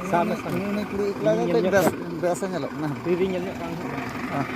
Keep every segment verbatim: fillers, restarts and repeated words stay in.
ᱥᱟᱵ ᱢᱮ, ᱥᱟᱵ ᱢᱮ᱾ ᱩᱱᱤ, ᱩᱱᱤ ᱠᱩᱲᱤ ᱮᱠᱞᱟ ᱜᱮ ᱠᱟᱹᱡ ᱵᱮᱥ, ᱵᱮᱥ ᱮ ᱧᱮᱞᱚᱜ ᱠᱟᱱᱟ᱾ ᱫᱤᱫᱤ ᱧᱮᱞ ᱧᱚᱜ ᱠᱟᱱ ᱦᱟᱸᱜ᱾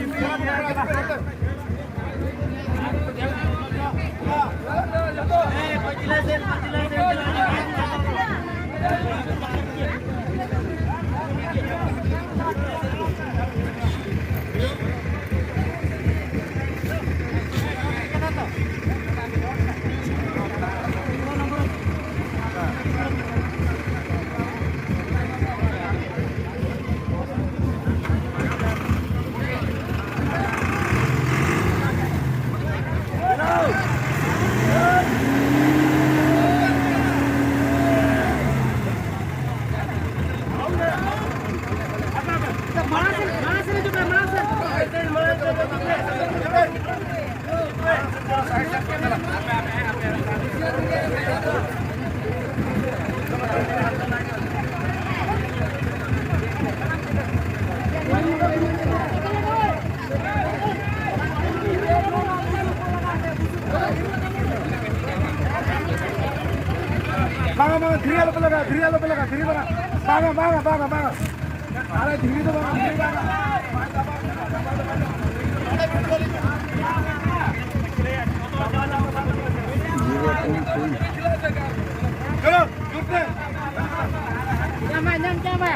ᱦᱮᱸ᱾ ᱵᱟᱝᱟ, ᱵᱟᱝᱟ, ᱫᱷᱤᱨᱤ ᱟᱞᱚᱯᱮ ᱞᱟᱜᱟᱣᱟ, ᱫᱷᱤᱨᱤ ᱟᱞᱚᱯᱮ ᱞᱟᱜᱟᱣᱟ, ᱫᱷᱤᱨᱤ ᱵᱟᱝᱟ, ᱵᱟᱝᱟ, ᱵᱟᱝᱟ, ᱵᱟᱝᱟ, ᱵᱟᱝᱟ᱾ ᱟᱨᱮ, ᱫᱷᱤᱨᱤ ᱫᱚ ᱵᱟᱝᱟ, ᱫᱷᱤᱨᱤ ᱵᱟᱝᱟ᱾ ᱪᱚᱞᱚ, ᱡᱳᱨ ᱛᱮ᱾ ᱧᱟᱢᱟ, ᱧᱟᱢ ᱪᱟᱵᱟ᱾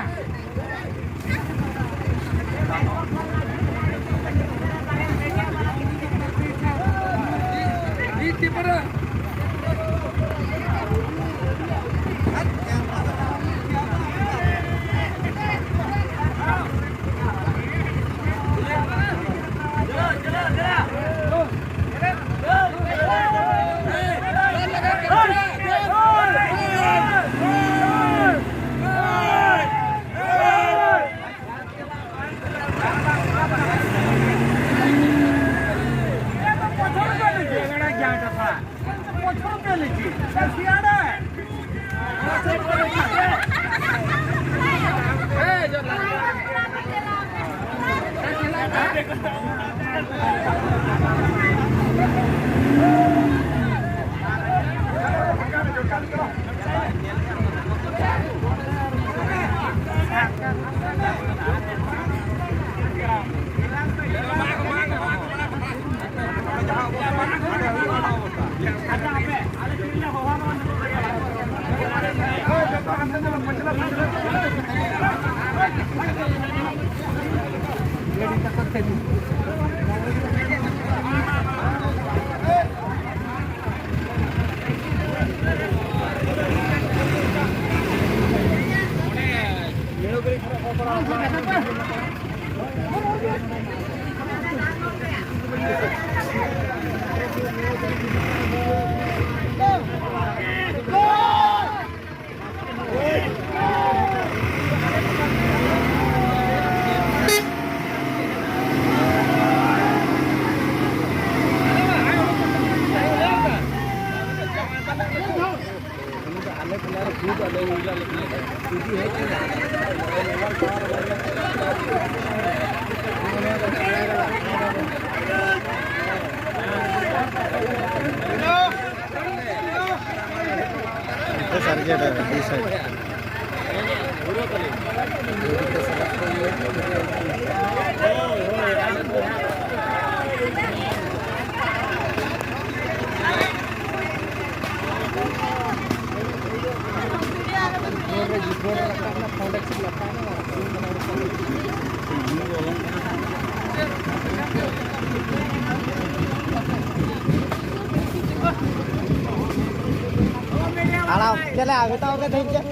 ᱟᱲᱟᱜ ᱪᱟᱞᱟᱜ ᱢᱮᱛᱟᱣ ᱠᱟᱹᱫᱟᱹᱧ ᱪᱮᱫ?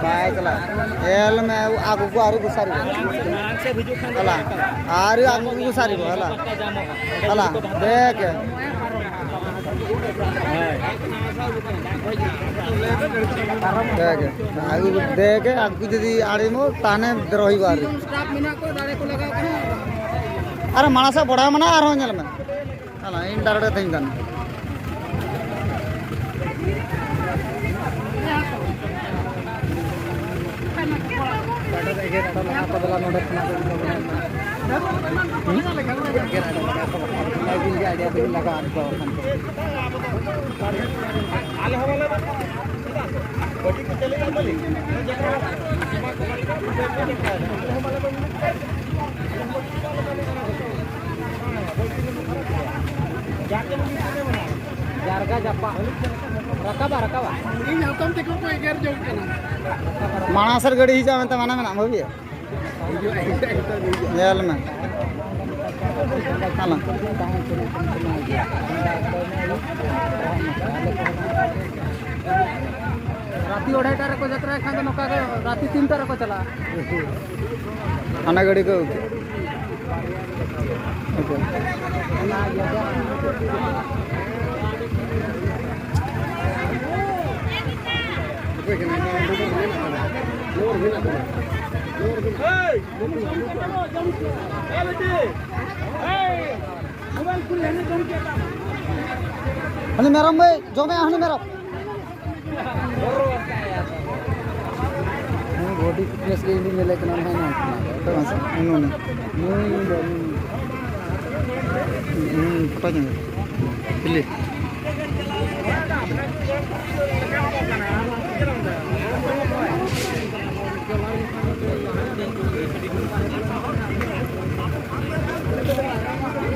ᱵᱟᱭ ᱪᱟᱞᱟᱜ᱾ ᱧᱮᱞ ᱢᱮ, ᱟᱜᱩ ᱠᱚ ᱟᱹᱣᱨᱤ ᱠᱚ ᱥᱟᱹᱨᱤ᱾ ᱦᱟᱞᱟ᱾ ᱟᱨ ᱟᱠᱚ ᱠᱚ ᱥᱟᱹᱨᱤ ᱠᱚ, ᱦᱟᱞᱟ᱾ ᱦᱟᱞᱟ᱾ ᱫᱮᱠᱷ᱾ ᱫᱮᱠᱷ᱾ ᱟᱹᱜᱩ, ᱫᱮᱠᱷ, ᱟᱹᱜᱩ ᱡᱩᱫᱤ ᱟᱲᱮᱢᱚ, ᱛᱟᱦᱚᱞᱮ ᱨᱚᱦᱚᱭ ᱵᱟᱨ᱾ ᱟᱨ ᱢᱟᱲᱟᱝ ᱥᱮᱫ ᱵᱚᱲᱦᱟᱣ ᱢᱮᱱᱟᱜᱼᱟ, ᱟᱨᱦᱚᱸ ᱧᱮᱞ ᱢᱮ᱾ ᱟᱞᱟᱝ ᱤᱧ ᱰᱟᱭᱨᱮᱠᱴ ᱠᱟᱛᱷᱟᱧ ᱜᱟᱱ᱾ ᱡᱟᱨᱜᱟ ᱡᱟᱯᱟᱜ᱾ ᱨᱟᱠᱟᱵᱟ, ᱨᱟᱠᱟᱵᱟ᱾ ᱤᱧ ᱦᱟᱛᱚᱢ ᱛᱮᱠᱚ ᱠᱚ ᱮᱜᱮᱨ ᱡᱚᱝ ᱠᱟᱱᱟ᱾ ᱢᱟᱲᱟᱝ ᱥᱮᱫ ᱜᱟᱹᱰᱤ ᱦᱤᱡᱩᱜᱼᱟ ᱢᱮᱱᱛᱮ ᱢᱟᱱᱟ ᱢᱮᱱᱟᱜᱼᱟ, ᱵᱷᱟᱹᱵᱤᱭᱟ᱾ ᱦᱤᱡᱩᱜᱼᱟ, ᱦᱤᱡᱩᱜᱼᱟ, ᱦᱤᱡᱩᱜᱼᱟ᱾ ᱧᱮᱞ ᱢᱮ᱾ ᱦᱟᱞᱟᱝ᱾ ᱨᱟᱛᱤ ᱚᱲᱟᱭᱴᱟ ᱨᱮᱠᱚ ᱡᱟᱛᱨᱟᱭ ᱠᱷᱟᱱ ᱫᱚ ᱱᱚᱝᱠᱟ ᱜᱮ ᱨᱟᱛᱤ ᱛᱤᱱᱴᱟ ᱨᱮᱠᱚ ᱪᱟᱞᱟᱜᱼᱟ᱾ ᱦᱟᱱᱟ ᱜᱟᱹᱰᱤ ᱠᱚ ᱟᱹᱜᱩ ᱠᱮᱫ᱾ ᱦᱮᱸᱥᱮ? ᱦᱟᱹᱱᱤ ᱢᱮᱨᱚᱢ ᱵᱷᱟᱹᱭ, ᱡᱚᱢᱮᱭᱟ ᱦᱟᱹᱱᱤ ᱢᱮᱨᱚᱢ᱾ ᱱᱩᱭ ᱵᱚᱰᱤ ᱯᱷᱤᱴᱱᱮᱥ ᱜᱮ ᱤᱧ ᱫᱩᱧ ᱧᱮᱞᱮ ᱠᱟᱱᱟ, ᱱᱟᱦᱟᱜ ᱱᱚᱣᱟ ᱠᱟᱱᱟ᱾ ᱚᱠᱚᱭ ᱵᱟᱝ ᱥᱮ? ᱱᱩᱭ, ᱱᱩᱭ᱾ ᱱᱩᱭ ᱫᱚ, ᱱᱩᱭ᱾ ᱱᱩᱭ ᱯᱷᱳᱴᱳ ᱧᱟᱢ᱾ ᱠᱷᱤᱞᱤ᱾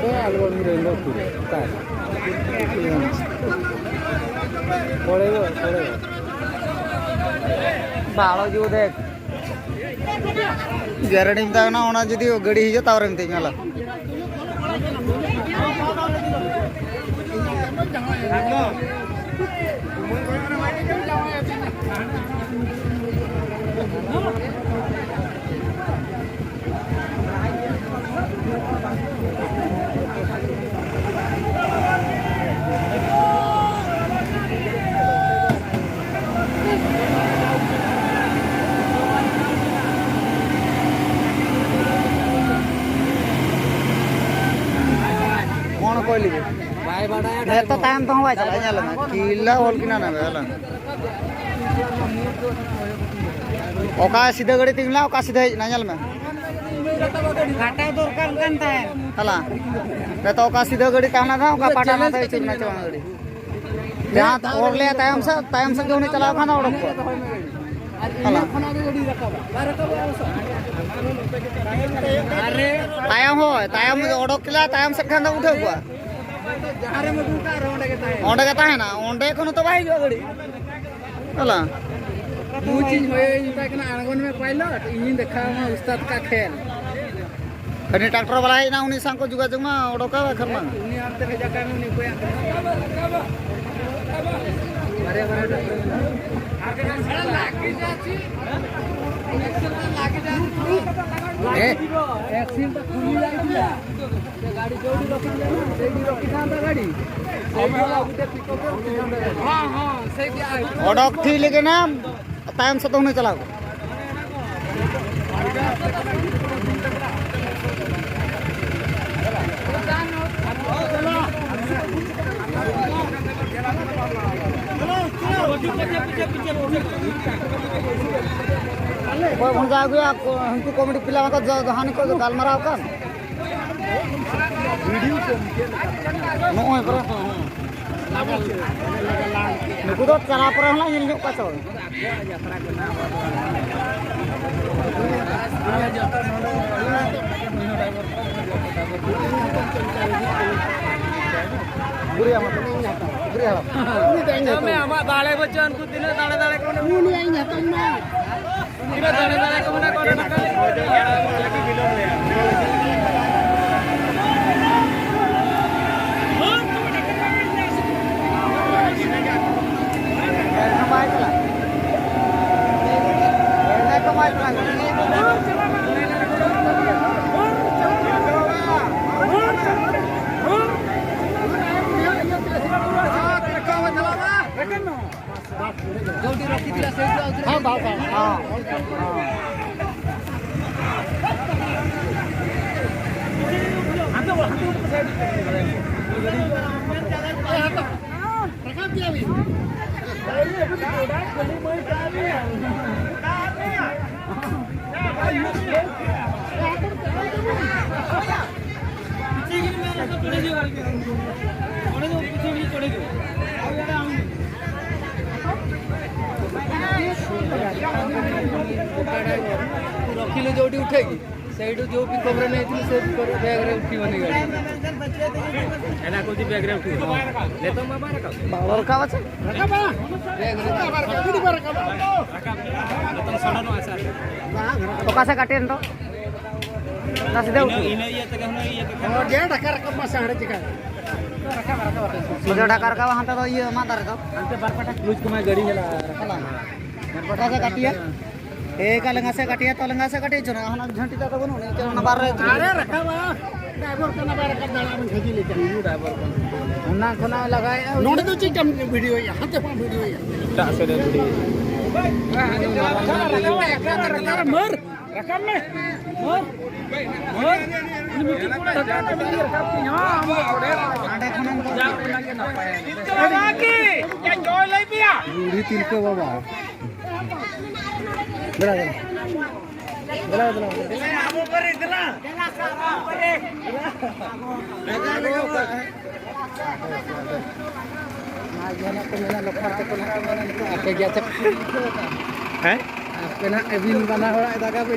ᱮ, ᱟᱞᱵᱚᱢ ᱦᱤᱨᱳᱭᱤᱱ ᱫᱚ ᱩᱠᱩᱨ? ᱚᱠᱟᱨᱮ? ᱯᱚᱲᱮᱜᱚ, ᱯᱚᱲᱮᱜᱚ᱾ ᱵᱟᱨᱚ ᱡᱩ ᱫᱮᱠᱷ᱾ ᱜᱮᱨᱮᱱᱴᱤ ᱢᱮᱛᱟᱭ ᱠᱟᱱᱟ, ᱚᱱᱟ ᱡᱩᱫᱤ ᱜᱟᱹᱰᱤ ᱦᱤᱡᱩᱜᱼᱟ, ᱛᱟᱯᱚᱨᱮ ᱢᱮᱛᱟᱹᱧ ᱢᱮ, ᱦᱟᱞᱟ᱾ ᱚᱠᱚᱭ ᱞᱟᱹᱜᱤᱫ? ᱵᱟᱭ ᱵᱟᱰᱟᱭᱟ᱾ ᱦᱮᱸ, ᱛᱚ ᱛᱟᱭᱚᱢ ᱛᱮᱦᱚᱸ ᱵᱟᱭ ᱪᱟᱞᱟᱜᱼᱟ, ᱧᱮᱞ ᱢᱮ᱾ ᱠᱤᱞᱟ ᱚᱞ ᱠᱤᱱᱟ ᱱᱟ ᱵᱮ, ᱦᱮᱞᱳ᱾ ᱚᱠᱟ ᱥᱤᱫᱷᱟᱹ ᱜᱟᱹᱰᱤ ᱛᱤᱸᱜᱩ ᱞᱮᱱᱟ, ᱚᱠᱟ ᱥᱤᱫᱷᱟᱹ ᱦᱮᱡ ᱮᱱᱟ, ᱧᱮᱞ ᱢᱮ᱾ ᱠᱟᱴᱟ ᱫᱚᱨᱠᱟᱨ ᱠᱟᱱ ᱛᱟᱦᱮᱸᱫ᱾ ᱦᱮᱞᱟ᱾ ᱱᱤᱛᱚᱜ ᱚᱠᱟ ᱥᱤᱫᱷᱟᱹ ᱜᱟᱹᱰᱤ ᱛᱟᱦᱮᱸ ᱞᱮᱱᱟ, ᱚᱠᱟ ᱯᱟᱴᱟ ᱱᱟ ᱛᱮ ᱟᱹᱪᱩᱨ ᱮᱱᱟ ᱪᱚᱝ ᱜᱟᱹᱰᱤ᱾ ᱡᱟᱦᱟᱸ ᱚᱨ ᱞᱮᱭᱟ ᱛᱟᱭᱚᱢ ᱥᱮᱫ, ᱛᱟᱭᱚᱢ ᱥᱮᱫ ᱜᱮ ᱩᱱᱤ ᱪᱟᱞᱟᱣ ᱠᱷᱟᱱ ᱫᱚ ᱚᱰᱚᱠ ᱠᱚᱜᱼᱟ᱾ ᱦᱮᱞᱟ᱾ ᱛᱟᱭᱚᱢ ᱦᱳᱭ, ᱛᱟᱭᱚᱢ ᱚᱰᱚᱠ ᱠᱮᱫᱟ, ᱛᱟᱭᱚᱢ ᱥᱮᱫ ᱠᱷᱟᱱ ᱫᱚ ᱩᱴᱷᱟᱹᱣ ᱠᱚᱜᱼᱟ᱾ ᱚᱸᱰᱮ ᱜᱮ ᱛᱟᱦᱮᱱᱟ, ᱚᱸᱰᱮ ᱠᱷᱚᱱ ᱦᱚᱸᱛᱚ ᱵᱟᱭ ᱦᱤᱡᱩᱜᱼᱟ ᱜᱟᱹᱰᱤ᱾ ᱦᱮᱞᱟ᱾ ᱵᱩᱡᱽ ᱤᱧ ᱦᱳᱭ, ᱤᱧ ᱢᱮᱛᱟᱭ ᱠᱟᱱᱟ, "ᱟᱬᱜᱚᱱ ᱢᱮ ᱯᱟᱭᱞᱚᱴ, ᱤᱧᱤᱧ ᱫᱮᱠᱷᱟᱣ ᱟᱢᱟ ᱩᱥᱛᱟᱫ ᱠᱟ ᱠᱷᱮᱞ᱾" ᱦᱟᱹᱱᱤ ᱴᱨᱟᱠᱴᱚᱨ ᱵᱟᱞᱟ ᱦᱮᱡ ᱮᱱᱟ, ᱩᱱᱤ ᱥᱟᱶ ᱠᱚ ᱡᱳᱜᱟᱡᱳᱜᱽ ᱢᱟ, ᱚᱰᱚᱠᱟ ᱵᱟᱠᱷᱟᱱ ᱢᱟ᱾ ᱩᱱᱤ ᱦᱟᱱᱛᱮ ᱵᱷᱮᱡᱟ ᱠᱟᱭ ᱢᱮ, ᱩᱱᱤ ᱚᱠᱚᱭᱟᱜ ᱠᱟᱱᱟ? ᱵᱟᱨᱭᱟ, ᱵᱟᱨᱭᱟ ᱴᱨᱟᱠᱴᱚᱨ᱾ ᱦᱮᱸ᱾ ᱮᱠᱥᱤᱰᱮᱱᱴ ᱠᱷᱩᱞᱤ ᱞᱟᱜᱤᱫ ᱜᱮᱭᱟ᱾ ᱥᱮ ᱜᱟᱹᱰᱤ ᱡᱳᱨ ᱨᱚᱠᱤ ᱞᱮᱱᱟ, ᱥᱮ ᱜᱟᱹᱰᱤ ᱨᱚᱠᱤ ᱛᱟᱦᱮᱱ ᱛᱟ ᱜᱟᱹᱰᱤ᱾ ᱥᱮ ᱜᱟᱹᱰᱤ ᱟᱹᱜᱩ ᱛᱮ ᱯᱤᱠᱚᱯ ᱨᱮ ᱩᱴᱷᱤ ᱛᱟᱦᱮᱱ ᱛᱟ ᱜᱟᱹᱰᱤ᱾ ᱦᱚᱸ, ᱦᱚᱸ, ᱥᱮ ᱜᱮ ᱟᱹᱜᱩ᱾ ᱚᱰᱚᱠ ᱴᱷᱤᱠ ᱞᱮᱜᱮ ᱱᱟ, ᱛᱟᱭᱚᱢ ᱥᱮᱫ ᱫᱚ ᱦᱩᱱᱟᱹᱝ ᱪᱟᱞᱟᱣ ᱠᱚᱜ᱾ ᱚᱠᱚᱭ ᱵᱚᱱ ᱡᱟ ᱟᱹᱜᱩᱭᱟ, ᱩᱱᱠᱩ ᱠᱚᱢᱤᱴᱤ ᱯᱤᱞᱟ ᱢᱟᱠᱚ ᱡᱟ-, ᱡᱟᱦᱟᱱ ᱠᱚ ᱜᱟᱞᱢᱟᱨᱟᱣ ᱠᱟᱱ᱾ ᱱᱚᱜᱼᱚᱭ ᱯᱚᱨᱮ ᱦᱚᱸ, ᱦᱚᱸ᱾ ᱱᱩᱠᱩ ᱫᱚ ᱪᱟᱞᱟᱣ ᱯᱚᱨᱮ ᱦᱚᱸᱞᱟᱝ ᱧᱮᱞ ᱧᱚᱜ ᱠᱚᱣᱟ ᱛᱚ᱾ ᱵᱩᱲᱦᱤ ᱦᱟᱲᱟᱢ, ᱵᱩᱲᱦᱤ ᱦᱟᱲᱟᱢ᱾ ᱟᱢᱟᱜ ᱫᱟᱲᱮ ᱵᱟᱹᱪᱩᱜᱼᱟ, ᱩᱱᱠᱩ ᱛᱤᱱᱟᱹᱜ ᱫᱟᱲᱮ ᱫᱟᱲᱮ ᱠᱚ ᱢᱮᱱᱟᱜ ᱠᱚᱣᱟ᱾ ᱩᱱᱤ ᱤᱧ ᱦᱟᱛᱟᱣ ᱢᱮ᱾ ରଖିଲୁ ଯୋଉଠି ଉଠେଇକି, ସେଇଠୁ ଯୋଉ ପିକଅପ୍ରେ ନେଇଥିଲୁ, ସେ ପିକଅପ୍ରେ ବ୍ୟାଗ୍ରେ ଉଠିବନି ଗାଡ଼ି। ଏନା କହୁଛି ବ୍ୟାଗ୍ରେ ଉଠିବ। ᱱᱤᱛᱚᱜ ᱢᱟ ᱵᱟᱭ ᱨᱟᱠᱟᱵ᱾ ᱵᱟᱵᱟ ᱨᱟᱠᱟᱵ ᱟᱪᱷᱟ᱾ ᱨᱟᱠᱟᱵᱟ᱾ ᱵᱮᱜᱽ ᱨᱮ᱾ ᱨᱟᱠᱟᱵᱟ, ᱨᱟᱠᱟᱵᱟ᱾ ᱱᱤᱛᱚᱝ ᱥᱚᱰᱚᱱᱚᱜᱼᱟ ᱥᱮ ᱟᱨ ᱚᱠᱟ ᱥᱮᱫ ᱠᱟᱹᱴᱤᱭᱮᱱ ᱫᱚ? ᱚᱱᱟ ᱥᱤᱫᱷᱟᱹ ᱤᱱᱟᱹ, ᱩᱛᱟᱹᱨ᱾ ᱤᱱᱟᱹ ᱤᱭᱟᱹ ᱛᱮᱜᱮ ᱦᱩᱱᱟᱹᱝ ᱤᱭᱟᱹ ᱛᱮᱜᱮ ᱠᱷᱟᱱ ᱚ, ᱡᱮ ᱰᱷᱟᱠᱟ ᱨᱟᱠᱟᱵ ᱢᱟ ᱥᱟᱦᱲᱮ ᱪᱤᱠᱟ? ᱥᱤᱫᱷᱟᱹ ᱰᱷᱟᱠᱟ ᱨᱟᱠᱟᱵᱟ ᱦᱟᱱᱛᱮ ᱫᱚ ᱤᱭᱟᱹ ᱢᱟᱫ ᱫᱟᱨᱮ ᱫᱚ᱾ ᱦᱟᱱᱛᱮ ᱵᱟᱨ ᱯᱟᱴᱟ ᱠᱞᱩᱡᱽ ᱠᱚᱢᱟ ᱜᱟᱹᱰᱤ ᱧᱮᱞᱟ ᱨᱟᱠᱟᱵᱟ᱾ ᱚᱠᱟ ᱥᱮᱫ ᱠᱟᱹᱴᱤᱭᱟ? ᱮ, ᱠᱟ ᱞᱮᱸᱜᱟ ᱥᱮᱫ ᱠᱟᱹᱴᱤᱭᱟ ᱛᱚ ᱞᱮᱸᱜᱟ ᱥᱮᱫ ᱠᱟᱹᱴᱤᱭᱟ ᱪᱚ ᱱᱟ, ᱦᱟᱱᱟ ᱡᱷᱟᱹᱱᱴᱤ ᱫᱚ ᱛᱟᱵᱚᱱ ᱩᱱᱤ ᱪᱚ ᱚᱱᱟ ᱵᱟᱨ ᱨᱮ᱾ ᱟᱨᱮ ᱨᱟᱠᱟᱵᱟ᱾ ᱰᱟᱭᱵᱚᱨ ᱠᱟᱱᱟ, ᱵᱟᱭ ᱨᱟᱠᱟᱵ ᱫᱟᱲᱮᱭᱟᱜᱼᱟ, ᱵᱚᱱ ᱡᱷᱟᱹᱡᱤ ᱞᱮᱠᱟ᱾ ᱩᱱᱤ ᱰᱟᱭᱵᱚᱨ ᱠᱟᱱᱟ᱾ ᱚᱱᱟ ᱠᱷᱚᱱᱟᱜ ᱞᱟᱜᱟᱭᱮᱫᱼᱟ᱾ ᱱᱚᱰᱮ ᱫᱚ ᱪᱮᱫ ᱠᱟᱢ ᱵᱷᱤᱰᱤᱭᱳᱭᱟ? ᱦᱟᱱᱛᱮ ᱠᱷᱚᱱ ᱵᱷᱤᱰᱤᱭᱳᱭᱟ᱾ ᱮᱴᱟᱜ ᱥᱮᱫ ᱨᱮ ᱵᱷᱤᱰᱤᱭᱳ᱾ ᱨᱟᱠᱟᱵ, ᱨᱟᱠᱟᱵ, ᱨᱟᱠᱟᱵ, ᱢᱟᱹᱨ᱾ ᱨᱟᱠᱟᱵ ᱢᱮ᱾ ᱢᱟᱹᱨ᱾ ᱢᱟᱹᱨ᱾ ᱩᱱᱤ ᱢᱤᱫᱴᱤᱡ ᱠᱚᱲᱟ ᱨᱟᱠᱟᱵ ᱠᱟᱛᱮ ᱜᱮ ᱨᱟᱠᱟᱵ ᱠᱤᱧᱟ᱾ ᱟᱢ ᱫᱚ ᱚᱸᱰᱮ ᱨᱟᱠᱟᱵ᱾ ᱡᱟ ᱚᱱᱟ ᱜᱮ ᱱᱟᱯᱟᱭᱟ᱾ ᱵᱩᱲᱦᱤ ᱛᱤᱞᱠᱟᱹ ᱵᱟᱵᱟ᱾ ᱫᱮᱞᱟ, ᱫᱮᱞᱟ᱾ ᱫᱮᱞᱟ, ᱫᱮᱞᱟ᱾ ᱟᱨ ᱡᱟᱦᱟᱱᱟᱜ ᱠᱚ ᱢᱮᱱᱟ, ᱞᱚᱠᱷᱟᱨ ᱛᱟᱠᱚ ᱱᱟᱦᱟᱜ ᱠᱚ ᱢᱮᱱᱟ, ᱱᱤᱛᱚᱜ ᱟᱯᱮ ᱜᱮ ᱟᱪᱪᱷᱟ᱾ ᱦᱮᱸ? ᱟᱯᱮ ᱱᱟᱦᱟᱜ ᱟᱹᱵᱤᱱ ᱵᱟᱱᱟ ᱦᱚᱲᱟᱜ ᱫᱟᱜᱟ ᱵᱤᱱ᱾